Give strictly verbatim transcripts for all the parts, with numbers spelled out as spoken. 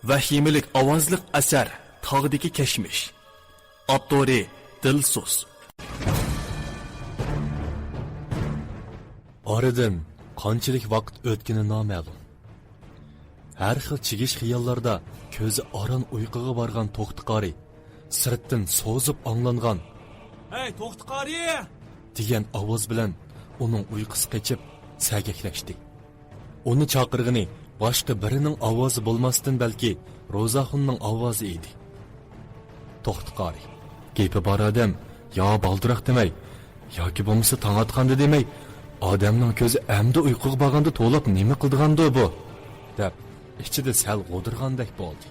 ۋەھىمىلىك ئاۋازلىق ئەسەر تاغدىكى كەشمىش. ئاپتورى دىلسوز. ئارىدىن قانچىلىك ۋاقىت ئۆتكىنى نامەلۇم. ھەر خىل چىگىش خىياللاردا كۆزى ئاران ئۇيقۇغا بارغان توختى قارى سىرتتىن سوزۇپ ئاڭلانغان «ھەي، توختى قارى!» دېگەن ئاۋاز بىلەن ئۇنىڭ ئۇيقۇسى قېچىپ، سەگەكلەشتى. ئۇنى چاقىرغىنى باشقا بىرىنىڭ ئاۋازى بولماستىن، بەلكى روزاخۇننىڭ ئاۋازى ئىدى. توختى قارى، گېپى بار ئادەم يا بالدۇراق دېمەي، ياكى بولمىسا تاڭ ئاتقاندا دېمەي، ئادەمنىڭ كۆزى ئەمدى ئۇيقۇغا بارغاندا توۋلاپ نېمە قىلىدىغاندۇ بۇ؟ دەپ، ئىچىدە سەل غودۇرغاندەك بولدى.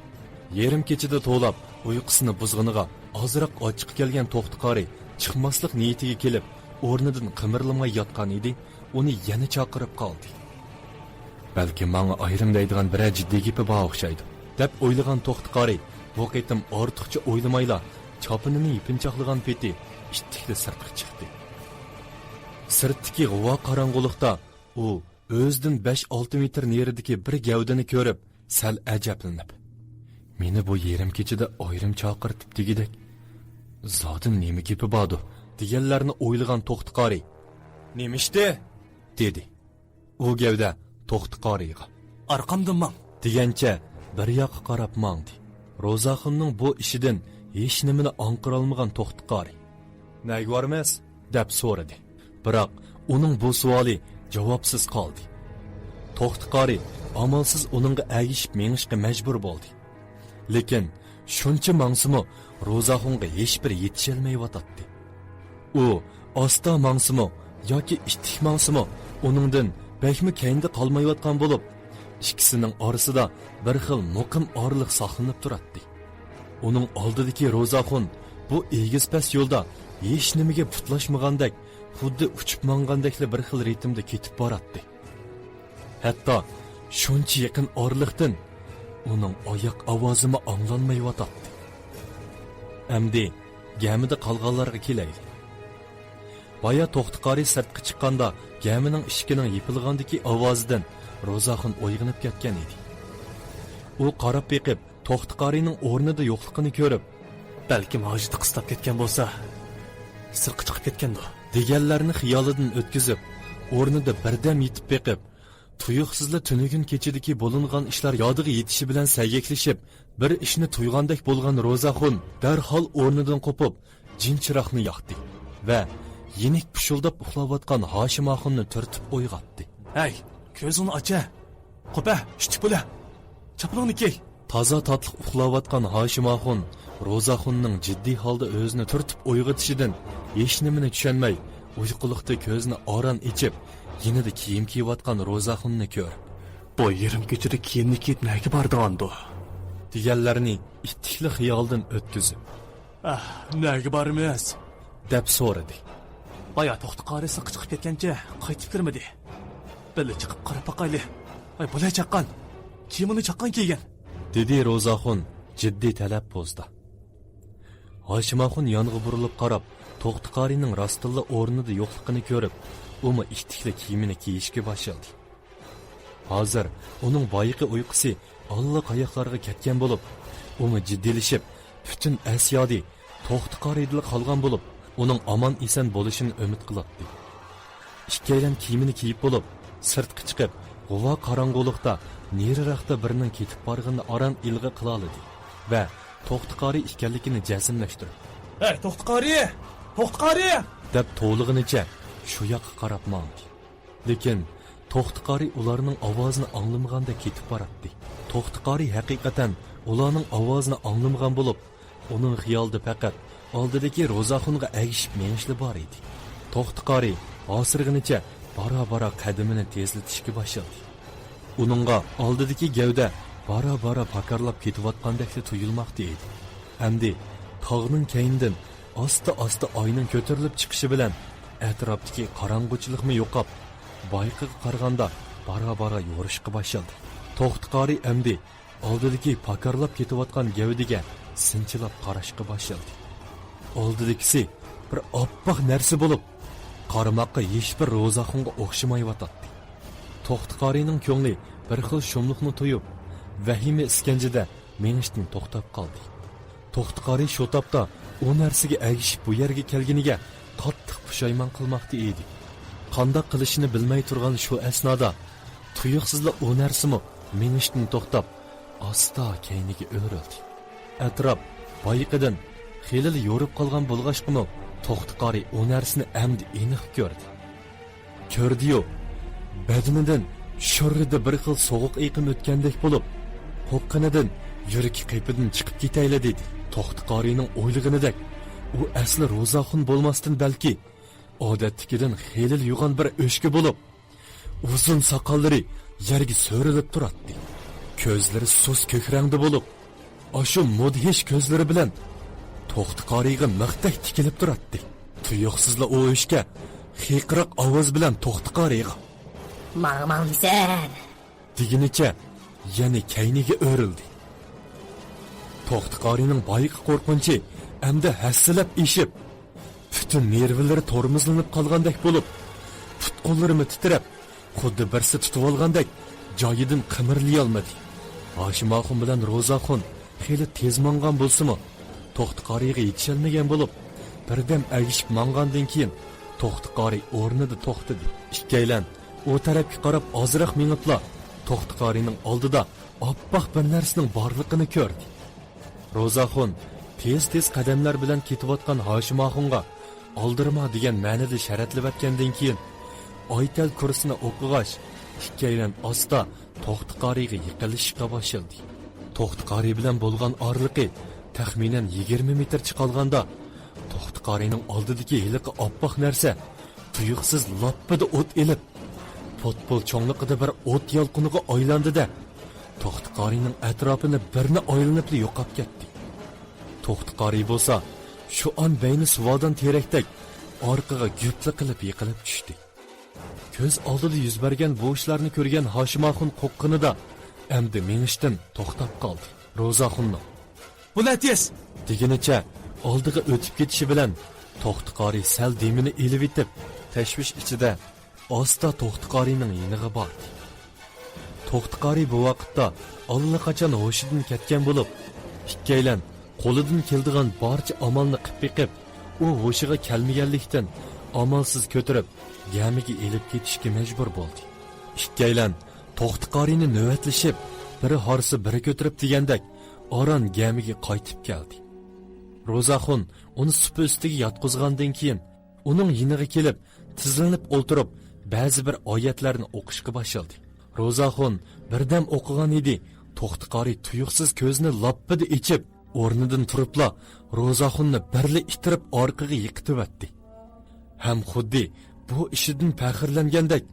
يېرىم كېچىدە توۋلاپ ئۇيقۇسىنى بۇزغىنىغا ئازراق ئاچچىقى كەلگەن توختى قارى چىقماسلىق نىيىتىگە كېلىپ، ئورنىدىن قىمىرلىماي ياتقان ئىدى، ئۇنى يەنە چاقىرىپ قالدى. «بەلكىم ماڭا ئايرىم دەيدىغان بىرەر جىددىي گېپى بار ئوخشايدۇ» دەپ ئويلىغان توختى قارى بۇ قېتىم ئارتۇقچە ئويلىمايلا، چاپىنىنى يېپىنچاقلىغان پېتى ئىتتىكلا سىرتقا چىقتى. سىرتتىكى غۇۋا قاراڭغۇلۇقتا ئۇ ئۆزىدىن بەش-ئالتە مېتىر نېرىدىكى بىر گەۋدىنى كۆرۈپ، سەل ئەجەبلىنىپ، «مېنى بۇ يېرىم كېچىدە ئايرىم چاقىرتىپ دېگۈدەك، زادى نېمە گېپى باردۇ؟» دېگەنلەرنى ئويلىغان توختى قارى، «نېمە ئىشتى؟» دېدى. ئۇ گەۋدە توختى قارىغا، «ئارقامدىن ماڭ» دېگەنچە بىر ياققا قاراپ ماڭدى. روزاخۇننىڭ بۇ ئىشىدىن ھېچنېمىنى ئاڭقىرالمىغان توختى قارى، «نەگە بارىمىز؟» دەپ سورىدى. بىراق ئۇنىڭ بۇ سوئالى جاۋابسىز قالدى. توختى قارى ئامالسىز ئۇنىڭغا ئەگىشىپ مېڭىشقا مەجبۇر بولدى. لېكىن شۇنچە ماڭسىمۇ، روزاخۇنغا ھېچبىر يېتىشەلمەيۋاتاتتى. ئۇ ئاستا ماڭسىمۇ ياكى ئىتتىك ماڭسىمۇ، ئۇنىڭدىن بەكمۇ كەينىدە قالمايۋاتقان بولۇپ، ئىككىسىنىڭ ئارىسىدا بىر خىل مۇقىم ئارىلىق ساقلىنىپ تۇراتتى. ئۇنىڭ ئالدىدىكى روزاخۇن بۇ ئېگىز-پەس يولدا ھېچنېمىگە پۇتلاشمىغاندەك، خۇددى ئۇچۇپ ماڭغاندەكلا بىر خىل رىتىمدا كېتىپ باراتتى. ھەتتا شۇنچە يېقىن ئارىلىقتىن ئۇنىڭ ئاياق ئاۋازىمۇ ئاڭلانمايۋاتاتتى. ئەمدى گەمىدە قالغانلارغا كېلەيلى. بايا توختى قارى سىرتقا چىققاندا، گەمىنىڭ ئىشىكىنىڭ يېپىلغاندىكى ئاۋازىدىن روزاخۇن ئويغىنىپ كەتكەن ئىدى. ئۇ قاراپ بېقىپ، توختى قارىنىڭ ئورنىدا يوقلۇقىنى كۆرۈپ، «بەلكىم ھاجىتى قىستاپ كەتكەن بولسا، سىرتقا چىقىپ كەتكەندۇ» دېگەنلەرنى خىيالىدىن ئۆتكۈزۈپ، ئورنىدا بىردەم يېتىپ بېقىپ، تۇيۇقسىزلا تۈنۈگۈن كېچىدىكى بولۇنغان ئىشلار يادىغا يېتىشى بىلەن سەگەكلىشىپ، بىر ئىشنى تۇيغاندەك بولغان روزاخۇن دەرھال ئورنىدىن قوپۇپ، جىن چىراغنى ياقتى ۋە يېنىك پۇشۇلداپ ئۇخلاۋاتقان ھاشىم ئاخۇننى تۈرتۈپ ئويغاتتى. «ھەي، كۆزۈڭنى ئاچە! قوپە، ئىتتىك بولە! چاپىنىڭنى كىي!» تازا تاتلىق ئۇخلاۋاتقان ھاشىم ئاخۇن روزاخۇننىڭ جىددىي ھالدا ئۆزىنى تۈرتۈپ ئويغىتىشىدىن ھېچنېمىنى چۈشەنمەي، ئۇيقۇلۇقتا كۆزىنى ئاران ئېچىپ، يېنىدا كىيىم كىيىۋاتقان روزاخۇننى كۆرۈپ، «بۇ يېرىم كېچىدە كىيىمنى كىيىپ نەگە بارىدىغاندۇ؟» دېگەنلەرنى ئىتتىكلا خىيالىدىن ئۆتكۈزۈپ، «ئاھ، نەگە بارىمىز؟» دەپ سورىدى. «بايا توختى قارى سىرتقا چىقىپ كەتكەنچە قايتىپ كىرمىدى. بىللە چىقىپ قاراپ باقايلى. ھەي، بولە چاققان! كىيىمىنى چاققان كىيگىن!» دېدى روزاخۇن جىددىي تەلەپپۇزدا. ھاشىم ئاخۇن يانغا بۇرۇلۇپ قاراپ، توختى قارىنىڭ راستتىنلا ئورنىدا يوقلۇقىنى كۆرۈپ، ئۇمۇ ئىتتىكلا كىيىمىنى كىيىشكە باشلىدى. ھازىر ئۇنىڭ بايىقى ئۇيقۇسى ئاللىقاياقلارغا كەتكەن بولۇپ، ئۇمۇ جىددىيلىشىپ، پۈتۈن ئەس-يادى توختى قارىدىلا قالغان بولۇپ، ئۇنىڭ ئامان-ئېسەن بولۇشىنى ئۈمىد قىلاتتى. ئىككىيلەن كىيىمىنى كىيىپ بولۇپ، سىرتقا چىقىپ، غۇۋا قاراڭغۇلۇقتا نېرىراقتا بىرىنىڭ كېتىپ بارغىنىنى ئاران ئىلغا قىلالىدى ۋە توختى قارى ئىكەنلىكىنى جەزملەشتۈرۈپ، «ھەي، توختى قارى! توختى قارى!» دەپ توۋلىغىنىچە شۇ ياققا قاراپ ماڭدى. لېكىن توختى قارى ئۇلارنىڭ ئاۋازىنى ئاڭلىمىغاندەك كېتىپ باراتتى. توختى قارى ھەقىقەتەن ئۇلارنىڭ ئاۋازىنى ئاڭلىمىغان بولۇپ، ئۇنىڭ خىيالىدا پەقەت ئالدىدىكى روزاخۇنغا ئەگىشىپ مېڭىشلا بار ئىدى. توختى قارى ھاسىرىغىنىچە بارا-بارا قەدىمىنى تېزلىتىشكە باشلىدى. ئۇنىڭغا ئالدىدىكى گەۋدە بارا-بارا پاكارلاپ كېتىۋاتقاندەكلا تۇيۇلماقتا ئىدى. ئەمدى تاغنىڭ كەينىدىن ئاستا-ئاستا ئاينىڭ كۆتۈرۈلۈپ چىقىشى بىلەن ئەتراپتىكى قاراڭغۇچىلىقمۇ يوقاپ، بايىقىغا قارىغاندا بارا-بارا يورۇشقا باشلىدى. توختى قارى ئەمدى ئالدىدىكى پاكارلاپ كېتىۋاتقان گەۋدىگە سىنچىلاپ قاراشقا باشلىدى. ئالدىدىكىسى بىر ئاپئاق نەرسە بولۇپ، قارىماققا ھېچبىر روزاخۇنغا ئوخشىمايۋاتاتتى. توختى قارىنىڭ كۆڭلى بىر خىل شۇملۇقنى تۇيۇپ، ۋەھىمە ئىسكەنجىدە مېڭىشتىن توختاپ قالدى. توختىقارى شۇ تاپتا ئۇ نەرسىگە ئەگىشىپ بۇ يەرگە كەلگىنىگە قاتتىق پۇشايمان قىلماقتا ئىدى. قانداق قىلىشىنى بىلمەي تۇرغان شۇ ئەسنادا تۇيۇقسىزلا ئۇ نەرسىمۇ مېڭىشتىن توختاپ، ئاستا كەينىگە ئۆرۈلدى. ئەتراپ بايىقىدىن خېلىلا يورۇپ قالغان بولغاچقىمۇ، توختىقارى ئۇ نەرسىنى ئەمدى ئېنىق كۆردى. كۆردى-يۇ، بەدىنىدىن شۇررىدە بىر خىل سوغۇق ئېقىم ئۆتكەندەك بولۇپ، قورققىنىدىن يۈرىكى قېپىدىن چىقىپ كېتەيلى دېدى. توختىقارىنىڭ ئويلىغىنىدەك، ئۇ ئەسلى روزاخۇن بولماستىن، بەلكى ئادەتتىكىدىن خېلىلا يوغان بىر ئۆچكە بولۇپ، ئۇزۇن ساقاللىرى يەرگە سۆرىلىپ تۇراتتى. كۆزلىرى سۇس كۆك رەڭدە بولۇپ، ئاشۇ مۇدھىش كۆزلىرى بىلەن توختىقارىغا مىختەك تىكىلىپ تۇراتتى. تۇيۇقسىزلا ئۇ ئۆچكە خىيقىراق ئاۋاز بىلەن توختىقارىغا، ماڭمامسەن؟ دېگىنىچە يەنە كەينىگە ئۆرۈلدى. توختىقارىنىڭ بايىقى قورقۇنچى ئەمدى ھەسسىلەپ ئېشىپ، پۈتۈن نېرۋىلىرى تورمۇزلىنىپ قالغاندەك بولۇپ، پۇت-قوللىرىمۇ تىترەپ، خۇددى بىرسى تۇتۇۋالغاندەك جايىدىن قىمىرلىيالمىدى. ھاشىم ئاخۇن بىلەن روزاخۇن خېلى تېز ماڭغان بولسىمۇ، توختىقارىغا يېتىشەلمىگەن بولۇپ، بىردەم ئەگىشىپ ماڭغاندىن كېيىن، توختىقارى ئورنىدا توختىدى. ئىككىيلەن ئۇ تەرەپكە قاراپ ئازراق مېڭىپلا، توختىقارىنىڭ ئالدىدا ئاپئاق بىر نەرسىنىڭ بارلىقىنى كۆردى. روزاخۇن تېز-تېز قەدەملەر بىلەن كېتىۋاتقان ھاشىم ئاخۇنغا ئالدىرىما دېگەن مەنىدە شەرەتلىۋەتكەندىن كېيىن، ئايتەل كۇرسىنى ئوقۇغاچ، ئىككىيلەن ئاستا توختىقارىغا يېقىنلىشىشقا باشلىدى. توختىقارى بىلەن بولغان ئارىلىقى تەخمىنەن يىگىرمە مېتىر چىقالغاندا، توختىقارىنىڭ ئالدىدىكى ھېلىقى ئاپئاق نەرسە تۇيۇقسىز لاپپىدە ئوت ئېلىپ، پۇتبول چوڭلۇقىدا بىر ئوت يالقۇنىغا ئايلاندى-دە، توختىقارىنىڭ ئەتراپىنى بىرنى ئايلىنىپلا يوقاپ كەتتى. توختىقارى بولسا شۇ ئان بەينى سۇۋادان تېرەكتەك ئارقىغا گۈپلا قىلىپ يىقىلىپ چۈشتى. كۆز ئالدىدا يۈز بەرگەن بۇ ئىشلارنى كۆرگەن ھاشىم ئاخۇن قورققىنىدا ئەمدى مېڭىشتىن توختاپ قالدى. روزاخۇننىڭ، بۇ نەتىس! دېگىنىچە ئالدىغا ئۆتۈپ كېتىشى بىلەن، توختىقارى سەل دېمىنى ئېلىۋېتىپ، تەشۋىش ئىچىدە ئاستا توختىقارىنىڭ يېنىغا باردى. توختىقارى بۇ ۋاقىتتا ئاللىقاچان ھوشىدىن كەتكەن بولۇپ، ئىككىيلەن قولىدىن كېلىدىغان بارچە ئامالنى قىپ بېقىپ، ئۇ ھوشىغا كەلمىگەنلىكتىن، ئامالسىز كۆتۈرۈپ، گەمىگە ئېلىپ كېتىشكە مەجبۇر بولدى. ئىككىيلەن توختىقارىنى نۆۋەتلىشىپ، بىرى ھارسا، بىرى كۆتۈرۈپ دېگەندەك، ئاران گەمىگە قايتىپ كەلدى. روزاخۇن ئۇنى سۇپا ئۈستىگە ياتقۇزغاندىن كېيىن، ئۇنىڭ يېنىغا كېلىپ، تىزلىنىپ ئولتۇرۇپ، بەزى بىر ئايەتلەرنى ئوقۇشقا باشلىدى. روزاخۇن بىردەم ئوقۇغان ئىدى، توختىقارى تۇيۇقسىز كۆزىنى لاپپىدە ئېچىپ، ئورنىدىن تۇرۇپلا، روزاخۇننى بىرلا ئىتتىرىپ ئارقىغا يىقىتىۋەتتى. ھەم خۇددى بۇ ئىشىدىن پەخىرلەنگەندەك،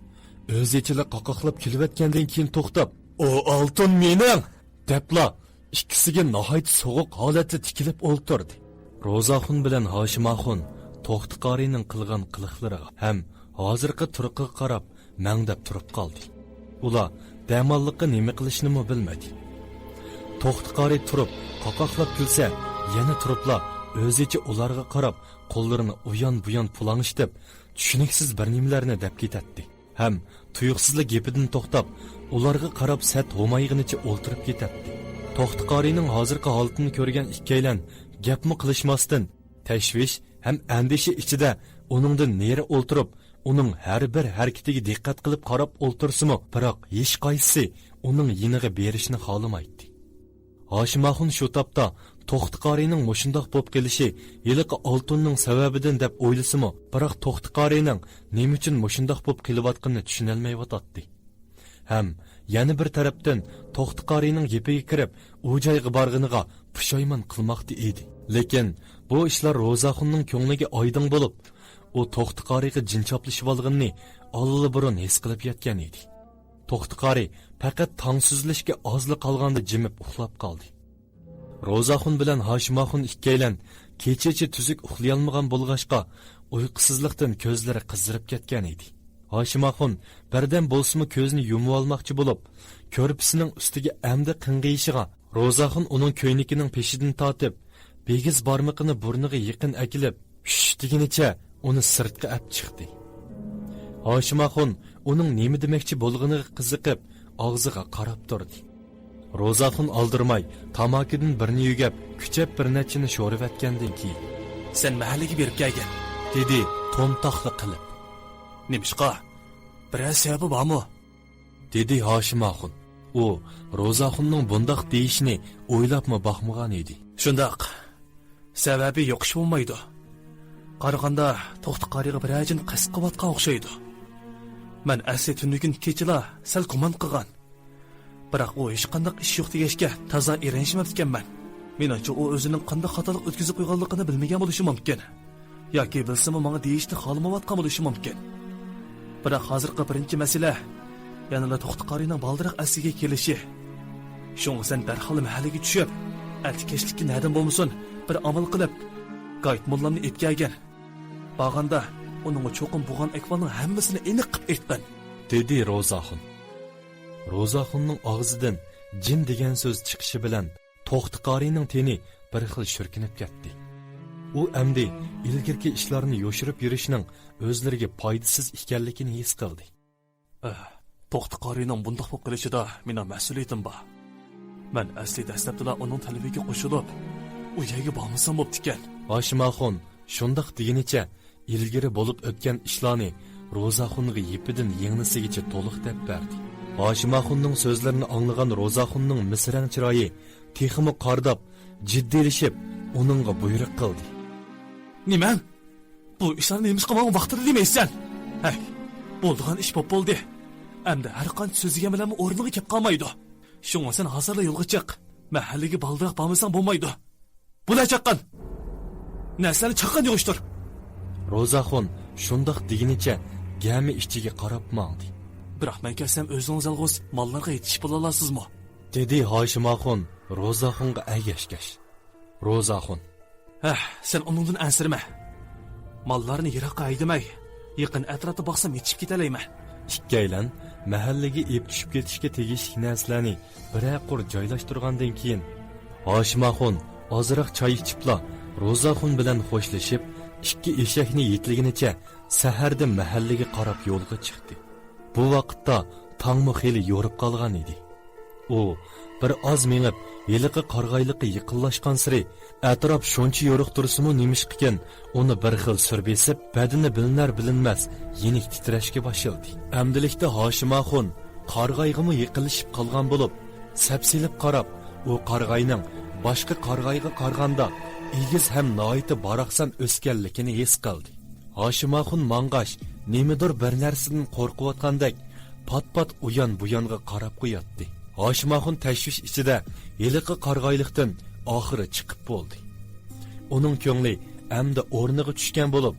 ئۆزىچىلا قاقاقلاپ كۈلۈۋەتكەندىن كېيىن توختاپ، ئۇ ئالتۇن مېنىڭ! دەپلا، ئىككىسىگە ناھايىتى سوغۇق ھالەتتە تىكىلىپ ئولتۇردى. روزاخۇن بىلەن ھاشىم ئاخۇن توختىقارىنىڭ قىلغان قىلىقلىرىغا ھەم ھازىرقى تۇرقىغا قاراپ مەڭدەپ تۇرۇپ قالدى. ئۇلار دەماللىققا نېمە قىلىشنىمۇ بىلمىدى. توختىقارى تۇرۇپ قاقاقلاپ كۈلسە، يەنە تۇرۇپلا ئۆزىچە ئۇلارغا قاراپ قوللىرىنى ئۇيان-بۇيان پۇلاڭشىتىپ، چۈشىنىكسىز بىر نېمىلەرنى دەپ كېتەتتى. ھەم تۇيۇقسىزلا گېپىدىن توختاپ، ئۇلارغا قاراپ سەت ھومايغىنىچە ئولتۇرۇپ كېتەتتى. توختىقارىنىڭ ھازىرقى ھالىتىنى كۆرگەن ئىككىيلەن گەپمۇ قىلىشماستىن، تەشۋىش ھەم ئەندىشە ئىچىدە ئۇنىڭدىن نېرى ئولتۇرۇپ، ئۇنىڭ ھەر بىر ھەرىكىتىگە دىققەت قىلىپ قاراپ ئولتۇرسىمۇ، بىراق ھېچقايسىسى ئۇنىڭ يېنىغا بېرىشنى خالىمايتتى. ھاشىم ئاخۇن شۇ تاپتا توختىقارىنىڭ مۇشۇنداق بوپ قېلىشى ھېلىقى ئالتۇننىڭ سەۋەبىدىن دەپ ئويلىسىمۇ، بىراق توختىقارىنىڭ نېمە ئۈچۈن مۇشۇنداق بوپ قېلىۋاتقىنىنى چۈشىنەلمەيۋاتاتتى. ھەم يەنە بىر تەرەپتىن توختىقارىنىڭ گېپىگە كىرىپ، ئۇ جايغا بارغىنىغا پۇشايمان قىلماقتا ئىدى. لېكىن بۇ ئىشلار روزاخۇننىڭ كۆڭلىگە ئايدىڭ بولۇپ، ئۇ توختىقارىغا جىن چاپلىشىۋالغىنىنى ئاللىبۇرۇن ھېس قىلىپ يەتكەن ئىدى. توختىقارى پەقەت تاڭ سۈزۈلۈشكە ئازلا قالغاندا جىمىپ ئۇخلاپ قالدى. روزاخۇن بىلەن ھاشىم ئاخۇن ئىككىيلەن كېچىچە تۈزۈك ئۇخلىيالمىغان بولغاچقا، ئۇيقۇسىزلىقتىن كۆزلىرى قىزىرىپ كەتكەن ئىدى. ھاشىم ئاخۇن بىردەم بولسىمۇ كۆزىنى يۇمۇۋالماقچى بولۇپ، كۆرپىسىنىڭ ئۈستىگە ئەمدى قىڭغىيىشىغا، روزاخۇن ئۇنىڭ كۆينىكىنىڭ پېشىدىن تارتىپ، بىگىز بارمىقىنى بۇرنىغا يېقىن ئەكېلىپ، «شۈش» دېگىنىچە ئۇنى سىرتقا ئەپ چىقتى. ھاشىم ئاخۇن ئۇنىڭ نېمە دېمەكچى بولغىنىغا قىزىقىپ، ئاغزىغا قاراپ تۇردى. روزاخۇن ئالدىرىماي تاماكىدىن بىرنى يۆگەپ، كۈچەپ بىر نەچچىنى شورىۋەتكەندىن كېيىن، سەن مەھەللىگە بېرىپ كەلگىن، دېدى تومتاقلىق قىلىپ. نېمىشقا؟ بىرەر سەۋەبى بارمۇ؟ دېدى ھاشىم ئاخۇن. ئۇ روزاخۇننىڭ بۇنداق دېيىشىنى ئويلاپمۇ باقمىغان ئىدى. شۇنداق. سەۋەبى يوق ئىش بولمايدۇ. قارىغاندا توختى قارىيغا بىرەر جىن قەست قىلىۋاتقان ئوخشايدۇ. مەن ئەسلى تۈنۈگۈن كېچىلا سەل گۇمان قىلغان. بىراق ئۇ ھېچقانداق ئىش يوق دېگەچكە تازا ئېرىنىشمەپتىكەنمەن. مېنىڭچە ئۇ ئۆزىنىڭ قانداق خاتالىق ئۆتكۈزۈپ قويغانلىقىنى بىلمىگەن بولۇشى مۇمكىن. ياكى بىلسىمۇ ماڭا دېيىشنى خالىمايۋاتقان بولۇشى مۇمكىن. بىراق ھازىرقى بىرىنچى مەسىلە يەنىلا توختى قارىينىڭ بالدۇرراق ئەسلىگە كېلىشى. شۇڭا سەن دەرھال مەھەللىگە چۈشۈپ، ئەتە كەچلىككە نەدىن بولمىسۇن بىر ئامال قىلىپ، گايىت موللامنى ئېلىپ كەلگىن. بارغاندا ئۇنىڭغا چوقۇم بولغان ئەھۋالنىڭ ھەممىسىنى ئېنىق قىلىپ ئېيتقىن، دېدى روزاخۇن. روزاخۇننىڭ ئاغزىدىن جىن دېگەن سۆز چىقىشى بىلەن توختى قارىينىڭ تېنى بىر خىل شۈركۈنۈپ كەتتى. ئۇ ئەمدى ئىلگىرىكى ئىشلارنى يوشۇرۇپ يۈرۈشنىڭ ئۆزلىرىگە پايدىسىز ئىكەنلىكىنى ھېس قىلدى. ئەھ، توختى قارىينىڭ بۇنداق بولۇپ قېلىشىدا مېنىڭ مەسئۇلىيىتىم بار. مەن ئەسلى دەسلەپتىلا ئۇنىڭ تەلىپىگە قوشۇلۇپ، ئۇ يەرگە بارمىسام بوپتىكەن. ھاشىم ئاخۇن شۇنداق دېگىنىچە ئىلگىرى بولۇپ ئۆتكەن ئىشلارنى روزاخۇنغا يىپىدىن يىڭنىسىگىچە تولۇق دەپ بەردى. ھاشىم ئاخۇننىڭ سۆزلىرىنى ئاڭلىغان روزاخۇننىڭ مىسرەڭ چىرايى تېخىمۇ قارىداپ، جىددىيلىشىپ، ئۇنىڭغا بۇيرۇق قىلدى. نېمە؟ بۇ ئىشلارنى نېمىشقا ماڭا ۋاقتىدا دېمەيسەن؟ ھەي، بولىدىغان ئىش بوپ بولدى. ئەمدى ھەر قانچە سۆزلىگەن بىلەنمۇ ئورنىغا كەپ قالمايدۇ. شۇڭا سەن ھازىرلا يولغا چىق. مەھەللىگە بالدۇرراق بارمىساڭ بولمايدۇ. بولە چاققان! نەرسىلەرنى چاققان يىغىشتۇر! روزاخۇن شۇنداق دېگىنىچە گەمە ئىچىگە قاراپ ماڭدى. بىراق مەن كەلسەم ئۆزىڭىز يالغۇز ماللارغا يېتىشىپ بولالارسىزمۇ؟ دېدى ھاشىم ئاخۇن روزاخۇنغا ئەگەشكەچ. روزاخۇن. ھەھ، سەن ئۇنىڭدىن ئەنسىرىمە. ماللارنى يىراققا ھەيدىمەي، يېقىن ئەتراپتا باقسام يېتىشىپ كېتەلەيمەن. ئىككىيلەن مەھەللىگە ئېلىپ چۈشۈپ كېتىشكە تېگىشلىك نەرسىلەرنى بىرەر قۇر جايلاشتۇرغاندىن كېيىن، ھاشىم ئاخۇن ئازراق چاي ئىچىپلا روزاخۇن بىلەن خوشلىشىپ، ئىككى ئېشەكنى يېتىلىگىنىچە سەھەردە مەھەللىگە قاراپ يولغا چىقتى. بۇ ۋاقىتتا تاڭمۇ خېلى يورۇپ قالغان ئىدى. ئۇ بىر ئاز مېڭىپ، ھېلىقى قارىغايلىققا يېقىنلاشقانسېرى، ئەتراپ شۇنچە يورۇق تۇرسىمۇ نېمىشقىكىن، ئۇنى بىر خىل سۈر بېسىپ، بەدىنى بىلىنەر-بىلىنمەس يېنىك تىترەشكە باشلىدى. ئەمدىلىكتە ھاشىم ئاخۇن قارىغايغىمۇ يېقىنلىشىپ قالغان بولۇپ، سەپسېلىپ قاراپ، ئۇ قارىغاينىڭ باشقا قارىغايغا قارىغاندا ئېگىز ھەم ناھايىتى باراقسان ئۆسكەنلىكىنى ھېس قىلدى. ھاشىم ئاخۇن ماڭغاچ، نېمىدۇر بىر نەرسىدىن قورقۇۋاتقاندەك، پات-پات ئۇيان-بۇيانغا قاراپ قوياتتى. ھاشىم ئاخۇن تەشۋىش ئىچىدە ھېلىقى قارىغايلىقتىن ئاخىرى چىقىپ بولدى. ئۇنىڭ كۆڭلى ئەمدى ئورنىغا چۈشكەن بولۇپ،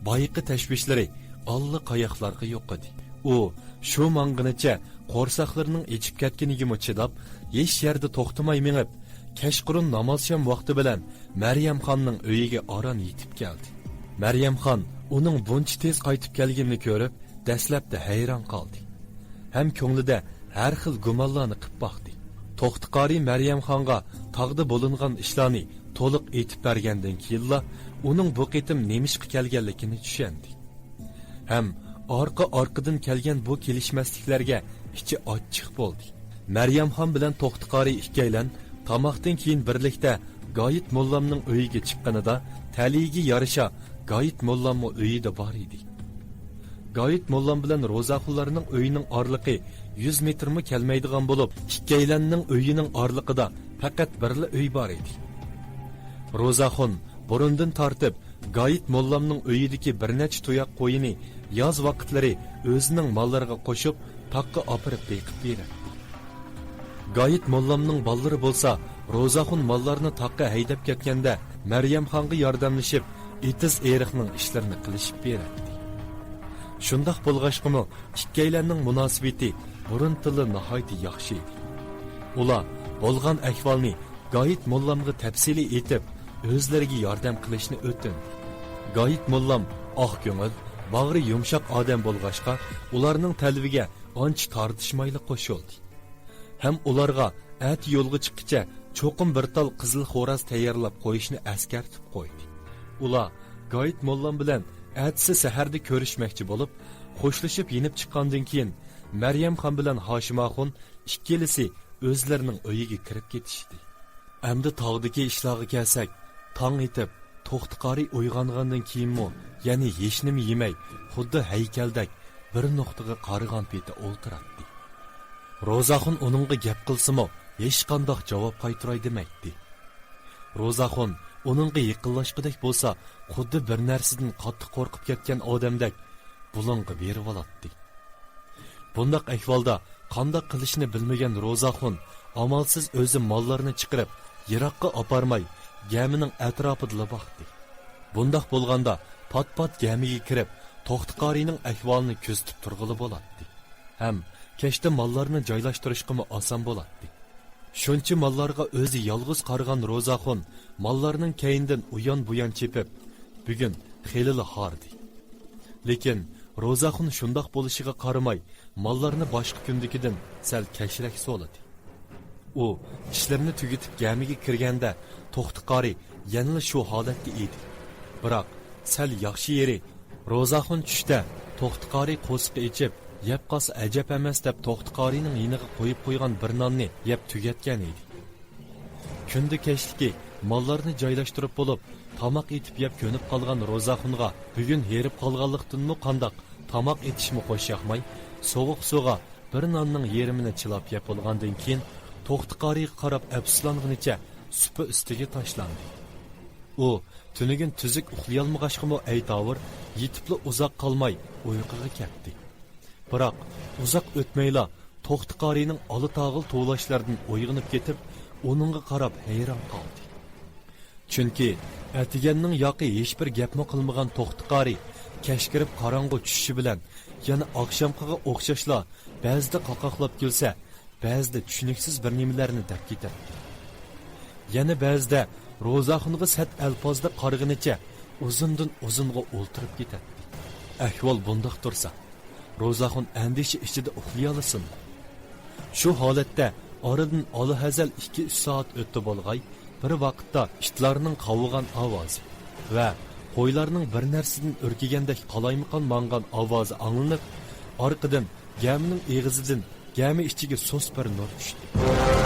بايىقى تەشۋىشلىرى ئاللىقاياقلارغا يوقىدى. ئۇ شۇ ماڭغىنىچە قورساقلىرىنىڭ ئېچىپ كەتكىنىگىمۇ چىداپ، ھېچ يەردە توختىماي مېڭىپ، كەچقۇرۇن نامازشام ۋاقتى بىلەن مەريەمخاننىڭ ئۆيىگە ئاران يېتىپ كەلدى. مەريەمخان ئۇنىڭ بۇنچە تېز قايتىپ كەلگىنىنى كۆرۈپ، دەسلەپتە ھەيران قالدى ھەم كۆڭلىدە ھەر خىل گۇمانلارنى قىپ باقتى. توختى قارى مەريەمخانغا تاغدا بولۇنغان ئىشلارنى تولۇق ئېيتىپ بەرگەندىن كېيىنلا، ئۇنىڭ بۇ قېتىم نېمىشقا كەلگەنلىكىنى چۈشەندى. ھەم ئارقا-ئارقىدىن كەلگەن بۇ كېلىشمەسلىكلەرگە ئىچى ئاچچىق بولدى. مەريەمخان بىلەن توختى قارى ئىككىيلەن تاماقتىن كېيىن بىرلىكتە گايىت موللامنىڭ ئۆيىگە چىققىنىدا، تەلىيىگە يارىشا گايىت موللاممۇ ئۆيىدە بار ئىدى. گايىت موللام بىلەن روزاخۇنلارنىڭ ئۆيىنىڭ ئارىلىقى يۈز مېتىرمۇ كەلمەيدىغان بولۇپ، ئىككىيلەننىڭ ئۆيىنىڭ ئارىلىقىدا پەقەت بىرلا ئۆي بار ئىدى. روزاخۇن بۇرۇندىن تارتىپ گايىت موللامنىڭ ئۆيىدىكى بىر نەچچە تۇياق قويىنى ياز ۋاقىتلىرى ئۆزىنىڭ ماللىرىغا قوشۇپ، تاغقا ئاپىرىپ بېقىپ بېرەتتى. گايىت موللامنىڭ بالىلىرى بولسا، روزاخۇن ماللارنى تاغقا ھەيدەپ كەتكەندە، مەريەمخانغا ياردەملىشىپ، ئېتىز-ئېرىقنىڭ ئىشلىرىنى قىلىشىپ بېرەتتى. شۇنداق بولغاچقىمۇ، ئىككىيلەننىڭ مۇناسىۋىتى بۇرۇنتىنلا ناھايىتى ياخشى ئىدى. ئۇلار بولغان ئەھۋالنى گايىت موللامغا تەپسىلىي ئېيتىپ، ئۆزلىرىگە ياردەم قىلىشنى ئۆتۈندى. گايىت موللام ئاق كۆڭۈل، باغرى يۇمشاق ئادەم بولغاچقا، ئۇلارنىڭ تەلىپىگە ئانچە تارتىشمايلا قوشۇلدى. ھەم ئۇلارغا ئەتە يولغا چىققىچە چوقۇم بىر تال قىزىل خوراز تەييارلاپ قويۇشنى ئەسكەرتىپ قويدى. ئۇلار گايىت موللام بىلەن ئەتىسى سەھەردە كۆرۈشمەكچى بولۇپ، خوشلىشىپ يېنىپ چىققاندىن كېيىن، مەريەمخان بىلەن ھاشىم ئاخۇن ئىككىلىسى ئۆزلىرىنىڭ ئۆيىگە كىرىپ كېتىشتى. ئەمدى تاغدىكى ئىشلارغا كەلسەك، تاڭ ئېتىپ، توختى قارى ئويغانغاندىن كېيىنمۇ يەنە ھېچنېمە يېمەي، خۇددى ھەيكەلدەك بىر نۇقتىغا قارىغان پېتى ئولتۇراتتى. روزاخۇن ئۇنىڭغا گەپ قىلسىمۇ، ھېچقانداق جاۋاب قايتۇراي دېمەيتتى. روزاخۇن ئۇنىڭغا يېقىنلاشقۇدەك بولسا، خۇددى بىر نەرسىدىن قاتتىق قورقۇپ كەتكەن ئادەمدەك بۇلۇڭغا بېرىۋالاتتى. بۇنداق ئەھۋالدا قانداق قىلىشنى بىلمىگەن روزاخۇن ئامالسىز ئۆزى ماللارنى چىقىرىپ، يىراققا ئاپارماي، گەمىنىڭ ئەتراپىدىلا باقتى. بۇنداق بولغاندا، پات-پات گەمىگە كىرىپ، توختى قارىينىڭ ئەھۋالىنى كۆزىتىپ تۇرغىلى بولاتتى. ھەم كەچتە ماللارنى جايلاشتۇرۇشقىمۇ ئاسان بولاتتى. شۇنچە ماللارغا ئۆزى يالغۇز قارىغان روزاخۇن ماللارنىڭ كەينىدىن ئۇيان-بۇيان چېپىپ، بۈگۈن خېلىلا ھاردى. لېكىن روزاخۇن شۇنداق بولۇشىغا قارىماي، ماللارنى باشقا كۈندىكىدىن سەل كەچرەك سولىدى. ئۇ ئىشلىرىنى تۈگىتىپ گەمىگە كىرگەندە، توختى قارى يەنىلا شۇ ھالەتتە ئىدى. بىراق، سەل ياخشى يېرى، روزاخۇن چۈشتە توختى قارى قورسىقى ئېچىپ، يەپ قالسا ئەجەب ئەمەس دەپ توختى قارىنىڭ يېنىغا قويۇپ قويغان بىر ناننى يەپ تۈگەتكەن ئىدى. كۈندە كەچلىكى ماللارنى جايلاشتۇرۇپ بولۇپ، تاماق ئېتىپ يەپ كۆنۈپ قالغان روزاخۇنغا بۈگۈن ھېرىپ قالغانلىقتىنمۇ قانداق، تاماق ئېتىشمۇ خوش ياقماي، سوغۇق سۇغا بىر ناننىڭ يېرىمىنى چىلاپ يەپ بولغاندىن كېيىن، توختى قارىغا قاراپ ئەپسۇسلانغىنىچە سۇپا ئۈستىگە تاشلاندى. ئۇ تۈنۈگۈن تۈزۈك ئۇخلىيالمىغاچقىمۇ ئەيتاۋۇر، يېتىپلا ئۇزاق قالماي ئۇيقۇغا كەتتى. بىراق، ئۇزاق ئۆتمەيلا توختى قارىنىڭ ئالا تاغىل توۋلاشلاردىن ئويغىنىپ كېتىپ، ئۇنىڭغا قاراپ ھەيران قالدى. چۈنكى ئەتىگەننىڭ ياقى ھېچبىر گەپمۇ قىلمىغان توختى قارى كەچ كىرىپ قاراڭغۇ چۈشۈشى بىلەن يەنە ئاخشامقىغا ئوخشاشلا بەزىدە قاقاقلاپ كۈلسە، بەزىدە چۈشىنىكسىز بىر نېمىلەرنى دەپ كېتەتتى. يەنە بەزىدە روزاخۇنغا سەت ئەلپازدا قارىغىنىچە ئۇزۇندىن ئۇزۇنغا ئولتۇرۇپ كېتەتتى. ئەھۋال بۇنداق تۇرسا، روزاخۇن ئەندىشە ئىچىدە ئۇخلىيالىسۇن؟ شۇ ھالەتتە ئارىدىن ئالاھەزەل ئىككى-ئۈچ سائەت ئۆتتى بولغاي، بىر ۋاقىتتا ئىتلارنىڭ قاۋىغان ئاۋازى ۋە قويلارنىڭ بىر نەرسىدىن ئۈركۈگەندەك قالايمىقان ماڭغان ئاۋازى ئاڭلىنىپ، ئارقىدىن گەمىنىڭ ئېغىزىدىن گەمە ئىچىگە سۇس بىر نۇر چۈشتى.